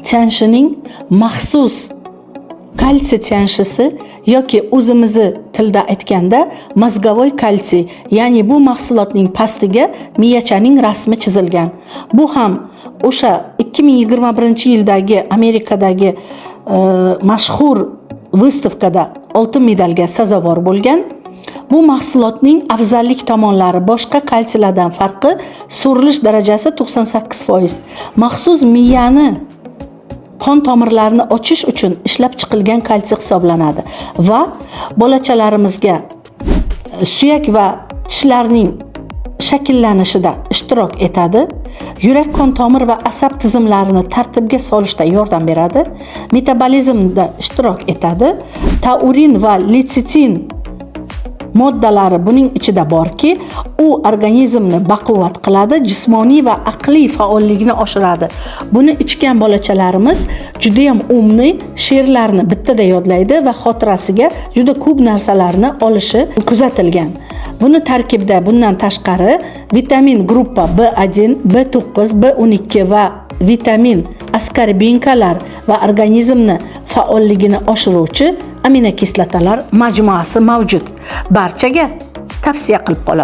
Tianshining maxsus kalsiy tianshisi yoki o'zimizni tilda aytganda мозговой kalsiy, ya'ni bu mahsulotning pastiga miyachaning rasmi chizilgan. Bu ham o'sha 2021 yildagi Amerikadagi mashhur выставка da oltin medalga sazovor bo'lgan. Bu mahsulotning afzallik tomonlari, boshqa kalsiylardan farqi, so'rilish darajasi 98%. Maxsus miyani qon tomirlarini ochish uchun ishlab chiqilgan kalsiy hisoblanadi va bolachalarimizga suyak va tishlarning shakllanishida ishtirok etadi, yurak qon tomir va asab tizimlarini tartibga solishda yordam beradi, metabolizmda ishtirok etadi. Taurin va letsitin moddalari buning ichida borki, u organizmni baquvvat qiladi, jismoniy va aqliy faollikni oshiradi. Buni ichgan bolachalarimiz judayam умный, she'rlarni bittada yodlaydi va xotirasiga juda ko'p narsalarni olishi kuzatilgan. Buni tarkibida bundan tashqari vitamin gruppa B1, B9, B12 va vitamin askorbinkalar va organizmni faolligini oshiruvchi aminokislotalar majmuasi mavjud. Barchaga tavsiya qilib qolaman.